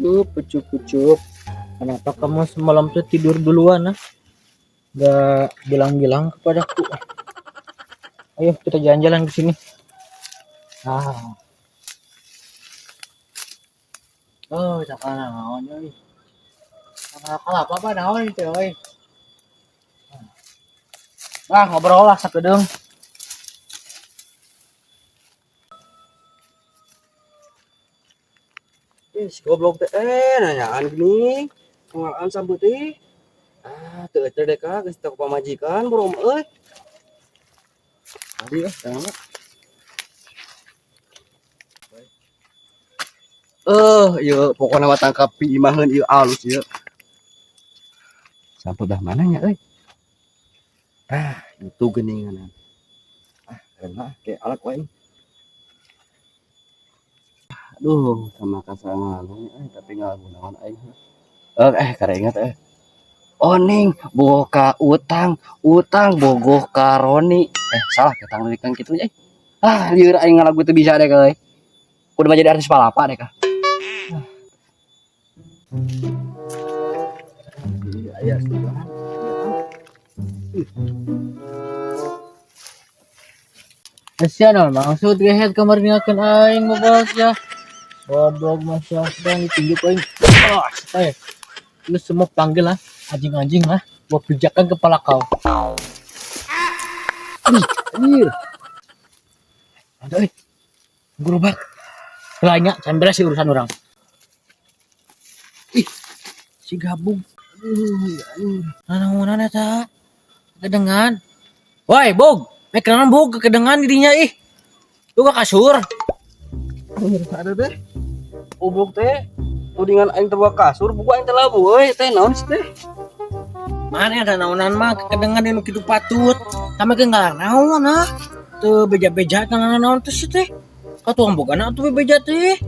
Ucup, ucup, ucup. Kenapa kamu semalam tuh tidur duluan, ah? Gak bilang-bilang kepadaku. Ayo kita jalan-jalan ke sini. Ah. Oh, cakap naon euy. Cakap apa naon itu euy. Ah, ngobrol lah sakedeung. Ih, si goblok teh nanyaan gini. Pengalaan sambut teh. Ah, teu teu dek ka geus teu pamajikan boro mah euy. Tadi eh tanya. Ieu pokona mah tangkap pi imaheun ieu alus ieu. Sampai dah mana nya euy? Ah, itu geuningan. Ah, keren mah kayak alat wae. Aduh, sama kasangan tapi nggak gunawan aing. Kare ingat eh. Oning boga utang, utang bogoh ka Roni. Salah ketang likan kitu eh. Ah, lieur aing ngalagu teu bisa deh euy. Kudu mah jadi artis palapa deh kah. Iya, aya sugan. Sia naon maksud gehet kamar ninggalkeun aing bobos ya. Goblok masya bang ditunjuk aing. Ah, eh. Lu semua panggil lah anjing-anjing lah. Gua pijakan kepala kau. Anjir. Ada euy. Gerobak. Banyak sambil sih urusan orang. Ih, si gabung. Aduh, naonan eta? Kedengan. Woi, Bog. Mek kenalan Bog kedengan dirinya ih. Lu ke kasur. Ada teh. Goblok teh. Tudingan aing teh kasur, buku aing teh labu euy, teh naon sih teh? Mana ada naonan mah kedengan nu kitu patut. Kami ke ngalah naon ah. Teu beja-beja kana naon teh sih teh. Katuang bogana atuh beja teh.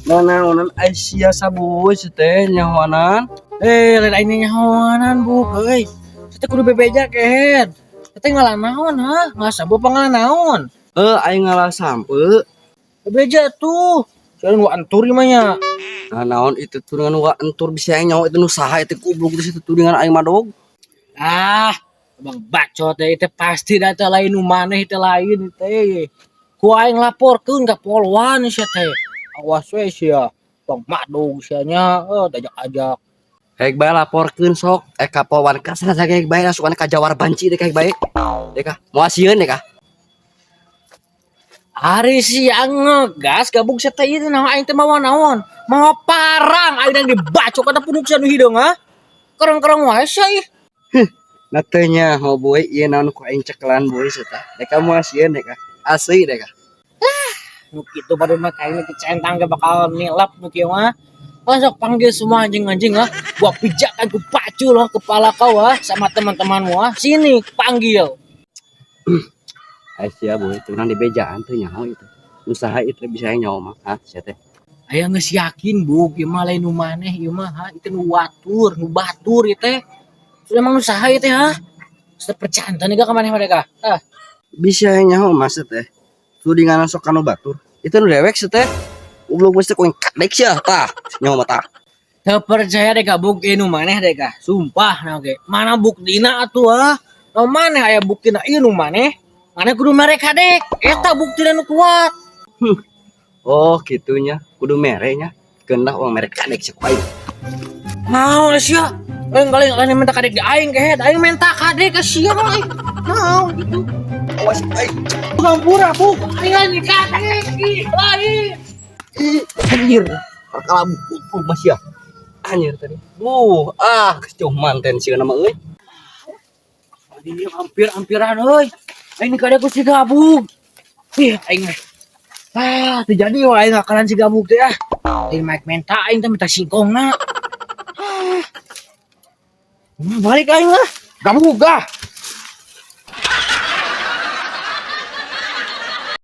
Nah, naonan Aisyah sabuy sih teh nyahoanan. Eh, lain aing nyahoanan bu, euy. Teh kudu bebeja kehed. Teh ngalah naon ha? Ngalah sabu apa ngalah naon? Aing ngalah sampe. Bebeja tuh. Soalnya nu antur mah nya. Nah, naon itu tuh dengan wa entur bisa yang nyawa itu nu saha itu goblok di situ tuh dengan aing madog. Ah, bang bacot deh itu pasti data lain nu maneh itu lain teh. Ku aing laporkeun ka polwan sia teh. Awas we sia. Bang madog sia nya, ajak-ajak. Hek bae laporkeun sok ka polwan ka sana hek bae asukan ka jawar banci deh hek bae. Deh ka moal sieun deh ka. Ari siang ngegas gabung sia teh ieu naon aing teh mawa naon? Mawa parang aing yang dibacok kata punuk sia nu hideung ah. Kereng-kereng wae sia ih. Nah teu nyaho boy ieu naon ku aing cekelan boy sia teh. Deh ka moal sieun deh ka. Asli deh ka. Nu kitu baru mah kayaknya kecentang ke bakal nilap nu kieu mah. Masuk panggil semua anjing-anjing ah. Gua pijakan ku pacu loh kepala kau ah sama teman-temanmu ah. Sini panggil. Aisyah boy, tenang di bejaan tuh nyaho itu. Usaha itu bisa nyaho mah, ah sia teh. Aya geus yakin buk, ieu mah lain nu maneh ieu mah ha, itu nu watur, nu batur ieu teh. Sudah emang usaha ieu teh ha. Sudah percantan ka maneh mereka. Ah, Bisa nyaho mah sia teh. Tudingan sok kanu batur. Itu nu dewek sia teh. Goblok geus teh ku kadek sia tah. Nyaho mah tah. Teu percaya deh ka buk ieu nu maneh deh ka. Sumpah nah oge. Mana buktina atuh ah? Nu maneh aya buktina ieu nu maneh. Maneh kudu mere kadek. Eta buktina nu kuat. Oh, gitunya. Kudu mere nya. Keun lah uang mere kadek sia ku aing. Naon sia? Lain kali lain minta kadek di aing kehed. Aing minta kadek ke sia aing. Naon gitu. Awas aing. Ngampura bu. Aing lain kadek ih lain. Ih, anjir. Perkala buku mas ya. Anjir tadi. Buh, ah, jauh manten sih nama euy. Ini hampir-hampiran euy. Aing kadek ku si gabung. Ih, aing ah, teu jadi we aing ngakalan si gabung teh ah. Aing mah minta aing teh minta singkongna. Ah. Balik aing lah. Gabung ah.